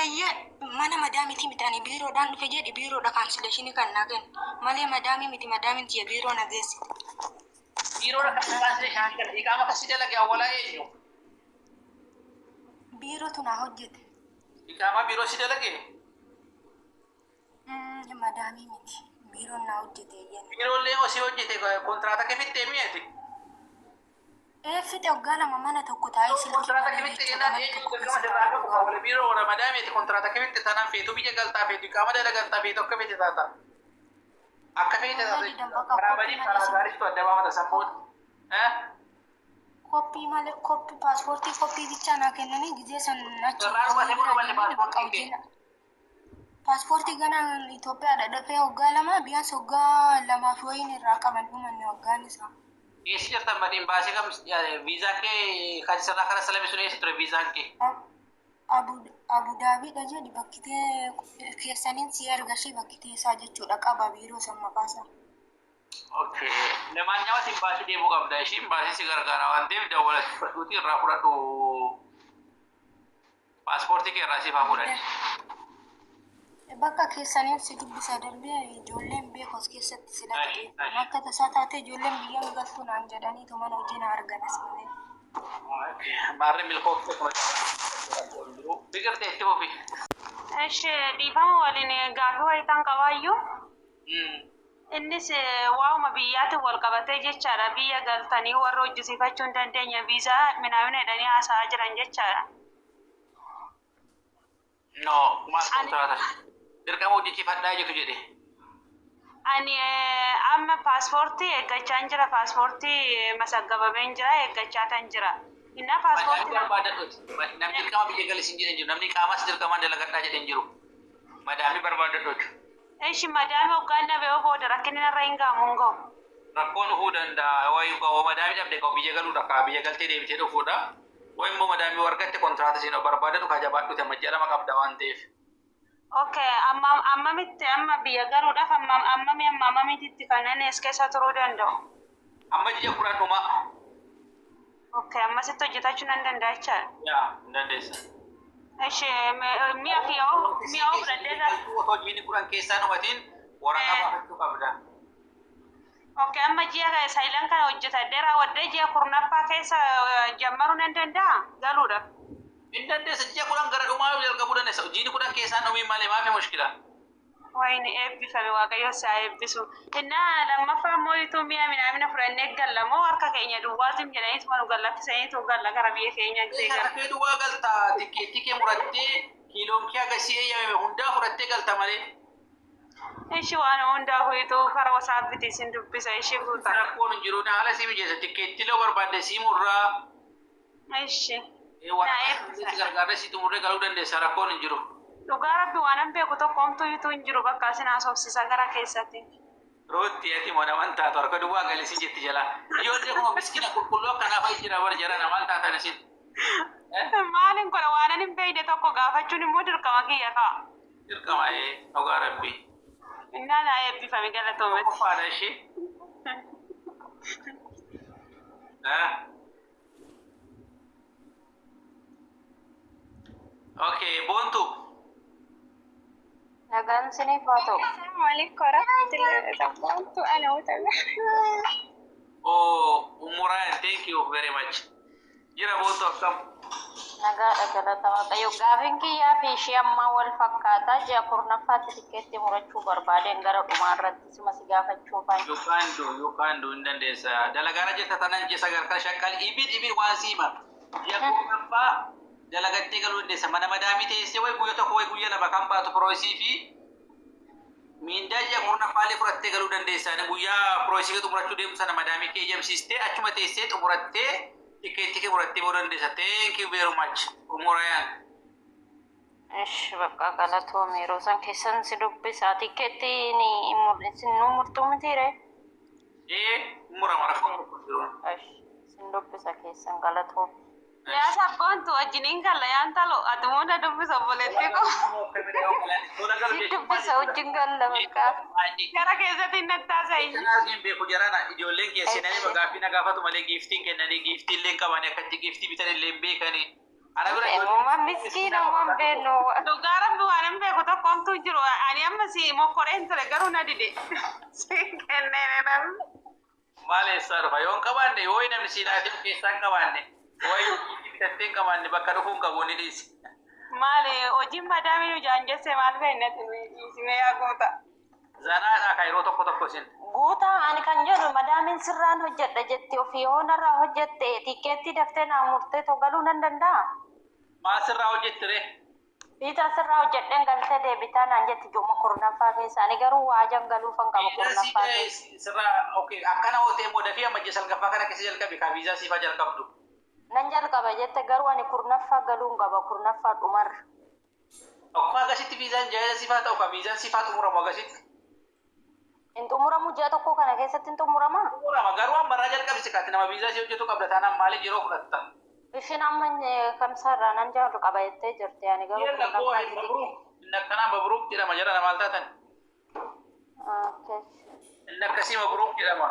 Eeyyee, mana madaamitii miti, ani biiroodhaan dhufe jedhi, biiroodha cancellation kan naa kennu. Malee madaamii miti, madaamiin tiyya biiroo na geessite. Biiroodha kan cancellation kenna. Iqaama kasi dalage awwalaa eenyu? Biirootu naa hojjete. Iqaamaa biiroo si dalage? Madaamii miti. Biiroon naa hojjete, eeyyee. Biiroollee osii hojjete kontiraata kee fixxee mi'eeti. Ee, fixe, waggaa 2 mana tokko taa'ee silkii Kontiraata malee kee fixxe jechuudha jennaan mana eenyu tokko dirqama keessa sirraa taa'ee qabu waggaa wala biiroo wala madaameeti kontiraata kee fixxe taanaan feetu biyya galtaa, feetu iqaama dalagaltaa, feetu akka feete taata. Akka feete Walaa taata didan jechuudha. bakka Karaa koppii badiif malee karaa sin gaariitu adda baafata sammuun. Eh? Koppii malee, koppii paaspoortii koppii bichaa naa kennanii gizee san achi Sirraa dhumate ijoollee moo bira dhumanne deemanii bakka paaspoortiin kee? hojii paaspoortii gana Itoophiyaadha dhufee waggaa 2, biyyaas waggaa 2 fi wayiin irraa qaban, dhumanne waggaan isaa. Eessa jirtan badii baasii kam viizaan kee kan sirraa kana salame sun eessa ture viizaan kee? Abudaabiidha jedhi, bakkitee keessaniin si argashee bakkitee isaa jechuudha qaba biiroo san maqaasaa. Okay. Lamaan nyaata baasii deemuu qabda. Ishiin baasii si gargaara waan ta'eef dawwalatti fudhadhuuti irraa fudhadhu. Paaspoortii kee irraa siif haa fuudhani. Bakka keessaniin si dubbisa darbee, ijoolleen beeku as keessatti sila ta'e. Akka tasaa taate ijoolleen biyyan galtu naan jedhaniitu mana hojii na argan as malee. Maarree milkoofte kuma biqiltee itti fufi. Ishi, dhiifama waliin, gaafii wayitaan qabaayyuu. Innis waa'uma biyyaatiin wal qabatee jechaadha. Biyya galtanii warra hojjisiifachuu hin dandeenye viizaa minaamina jedhanii haasa'aa jiran jechaadha. No, maal kontiraata? Dirqama hojjechiifadhaa jettu jedhe. Ani amma paaspoortii eeggachaa jira. Paaspoortii masaggabameen jira, eeggachaa tan jira. Innaa Namni paaspoortii barbaadadhuti. Namni dirqama biyya galisiin jedhan jiru. Namni qaamas dirqamaan dalagadhaa jedhan jiru. Madaamii barbaadadhuti. Ishi, madaamii hoggaan dhabee booda rakkinni narra hin ga'amu hin ga'u? Rakkoon dhufuu danda'a. Wayi qabu madaamii dhabde qabu biyya galuudha kaa biyya galtee deebitee dhufuudha. Wayi immoo madaamii argatte kontiraata siin barbaadadhu kaa jabaadhuti amma ji'a 2 qabda waan ta'eef. Okay, amma ammamitti, amma biyya galuudhaaf amma ammami amma ammamitti kan inni as keessa turuu danda'u? Amma ji'a 10 dhumaa. Okay, ammasitti hojjetachuu nan danda'a jechaadha. Yaa, hin dandeessa. Ishi, mi'a kiyyoo mi'a fudhadhee gara. Otoo jiini 10 keessaa dhumatiin waraqaa baafachuu qabda. Okay, amma ji'a saayilan kana hojjetadhee raawwadhee ji'a 10ffaa keessa jammaruu nan danda'a galuudhaaf? Hin dandeessa, ji'a 10 gara dhumaa jalqabuu dandeessa. Jiini 10 keessaa dhumiin malee maafi mushkila? Wayini, eebbifame, Waaqayyo si haa eebbisu. Innaa lammaffaa immoo ituu mi'a minaamina fudhannee galla moo harka keenya duwwaa zim jedhaniitu nu gallakkisaniitu galla gara biyya keenya gisee Harka galla? kee duwwaa galtaa, tikkeettii kee murattee, kiiloon kee agasii eeyyamame hundaa fudhattee galta malee. Ishi, waan hundaafuu ituu karaa WhatsAppiti isin dubbisa, ishii guuta. Rakkoon hin jiru, haala sii mijeessa, tikkeettii loo barbaadde sii murraa. Ishi. Na Waraqaa eebbisa. si gargaarree si xumurree galuu dandeessa, rakkoon hin jiru. Dhugaa Rabbi, waanan beeku tokko homtuu ituu hin jiru, bakka isin haasofsiisa gara keessatti. Rootti ati moo naman taatu harka duwwaa galisiin jetti jala. Ijoollee kuma miskina qulqulluu akkanaa fa'i jira bar jara namaan taatan isin. Maalin godha, waanan hin beekne tokko gaafachuun immoo dirqama kiyya ka'a. Dirqama, ee, dhugaa Rabbi. Innaa naa eebbifame, galatoomati. Tokkoffaadha ishee. Eh? Okay, Boontu. Nagaan isiniif haa ta'u. Assalamu alaikum warahmatullahi wabarakatuh. Ana wata. Oh, Umuraan, thank you very much. Jira Boontu, akkam? Nagaadha, galata Waaqayyo. Gaafiin kiyyaa fi ishee ammaa wal fakkaataa, ji'a 10ffaatti tikkeetti murachuu barbaadeen gara dhumaa irratti sima si gaafachuufan. You can do, you can do, hin dandeessa. Dalagaara jirta tanan ji'a 9 kan shaqqal ibid ibid waan siima. Ji'a 10ffaa dalagattee galuu dandeessa. Mana madaamii teessee wayi guyya tokko wayi guyya 2 kan baatu process fi miindaa ji'a 10ffaalee fudhattee galuu dandeessa. Guyyaa process kee xumurachuu deemtu sana madaamii kee eeyyamsiistee achuma teessee xumurattee tikkeettii kee murattee bahuu dandeessa. Thank you very much. Umurayaan. Ish, bakka galatoome, yeroo san keessan si dubbisa. Tikkeetti ni isin nu murtuu mitiire? Ee, murama, rakkoon tokko hin jiru. Ish, sin dubbisa keessan, galatoome. Yaa sabboontu, wajjiniin galla yaan talo, ati moo na dubbisa, obboleettii koo. Si dubbisa, wajjin galla bakka. Gara keessatti nattaasa'i. Argin beeku jarana ijoolleen keessi nani gaaffii na gaafatu malee giiftiin kennanii giiftii illee hin qabani, akkatti giiftii bitan illee hin beekani. Ana bira Uumaan miskiina uumaan beeknu. Dhugaa rabbi waan hin beeku tokko homtuu jiru. Ani amma si mokkoreen ture garuu na dide. Si kenneen namni. Maal eessaa dhufa? Yoo hin qabaanne, yoo namni si laatee of keessaa hin qabaanne, wayi bitattee hin qabaanne, bakka dhufuu hin qabu, ni dhiisi. Maali hojiin madaamii nu jaanjesse maal beeknati dhiisimee yaa goota. Zanaadha ka yeroo tokko tokko isin. Guutaa, ani kan jedhu madaamiin sirraan hojjedha jetti, ofii yoo narraa hojjette tikkeettii daftee naa murtee too galuu nan danda'a. Maal sirraa hojjetti ree? Fiixa sirraa hojjedheen galtee deebitaa naan jetti ji'uma 10ffaa keessa. Ani garuu waajan galuufan qaba Viizaa 10ffaa keessa. sirraa, okay, akkana hoo ta'e immoo dafii amma ji'a 9ffaa kana keessa jalqabi ka viizaa siifaa jalqabdu. Nan jalqaba jette, garuu ani 10ffaa galuun qaba, 10ffaa dhumarra. Akkuma agasitti viizaan jaaza siifaa ta'u ka viizaan siifaa xumuramu agasitti. Hin xumuramu, ji'a tokko kana keessatti hin xumuramaa? Xumurama, garuu amma irraa jalqabisi kaati nama viizaa si hojjetu qabda taanaan maaliif yeroo fudhatta? Ishiin amma kamsaarraa nan jalqaba jettee jirti, ani garuu Yalla 10ffaa. Go ahead, mabruuk. Inni akkanaa mabruuk jedhama, jara maal taatan? Okay. Inni akkasii mabruuk jedhama.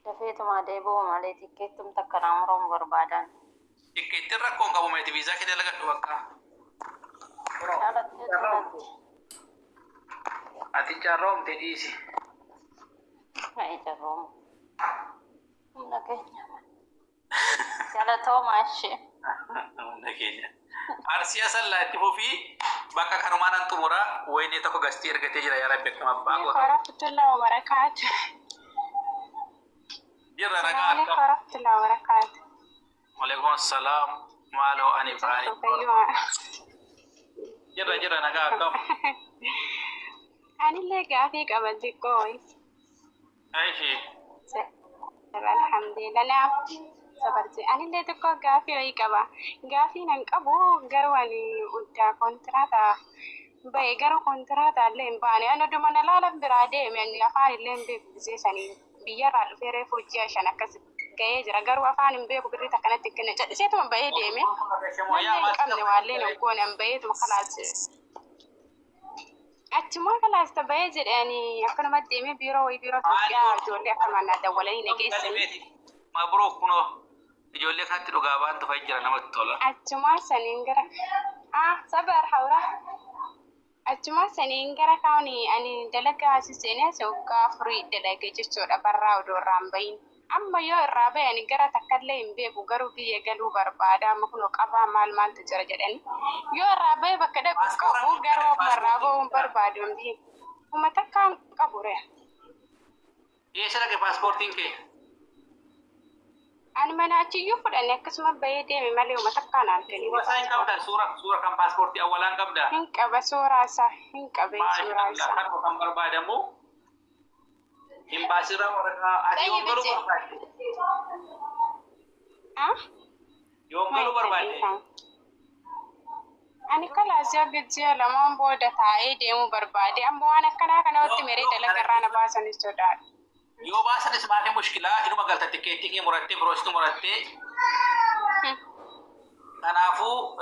Dafeetuma deebi'u malee tikkeettum takka naa muramu barbaadan. Tikkeettiin rakkoo hin qabu, meeti viizaa kee dalagadhu bakka. Jaalatee tolatti. Ati carroomte, dhiisi. Ai, carrooma. Humna keenya. Galatooma ishee. Humna keenya. Arsii Asallaa, itti fufii, bakka kanumaan an xumuraa. Wayinii tokko gastii ergatee jira, yaa Rabbi, akkam abbaa goota. Warahmatullahi wabarakatuh. Jirra, nagaa. Assalamu Akkam? warahmatullahi wabarakatuh. Waalaikum assalaam. Maaloo, ani Ibrahim. Fayyuma. Jirra, jirra, nagaa, akkam? Anillee gaafii qaba xiqqoo. Aishi. Alhamdulillah, naaf sabarti. Anillee xiqqoo gaafii wayii qaba. Gaafii nan qabu garuu ani uddaa kontiraata bahe, garuu kontiraata illee hin baane. Ani oduma na laalan biraa deeme, ani afaan illee hin beeku gisee biyyarraa dhufee reefu ji'a 5 akkas gahee jira. Garuu afaan hin beeku, birrii takkanatti hin kenne. Calliseetuma bahee deeme. Wanni hin qabne waallee hin goone, an baheetuma kalaas. Achumaa kalaas bahee jedhanii akkanuma deemee biiroo wayii, biiroo Itoophiyaa, ijoollee akkanumaan na dawwalanii na geessanii. Mabruuk, kunoo ijoollee kanatti dhugaa baantu fa'i jira, namatti tola. Achumaa saniin gara sabar hawra achumaa saniin gara kaani ani dalagaa asi seenee as waggaa 4 dalage jechuudha, barraa odoo irraa hin bahin. Amma yoo irraa bahe ani gara takkallee hin beeku, garuu biyya galuu barbaada. Amma kunoo qabaa maal maaltu jira jedhanii, yoo irraa bahe bakka dhaqu qabu, garuu amma irraa bahuu hin barbaadu. Biyya uma takkaan qabu ree. Eessa dhaqe paaspoortiin kee? Ani mana achiyyuu fudhanne, akkasuma bahee deeme malee uma takkaan aan kennine. Suura isaa hin qabda? Suura kan paaspoortii awwalaan qabda? Hin qaba, suuraa isaa hin qabe, suuraa Maashaallah, isaa. kanuma kan barbaadamu. Imbaasirraa waraqaa ati yoom galuu barbaadde? Ah? Yoom galuu barbaadde? Ani kalaasii akka ji'a 2n booda taa'ee deemuu barbaade. Amma waan akkanaa kana watti meree dalagarraa na baasanis sodaadha. Yoo baasanis maafi mushkilaa, inuma galta, tikkeettii kee murattee, biroostu murattee. Kanaafuu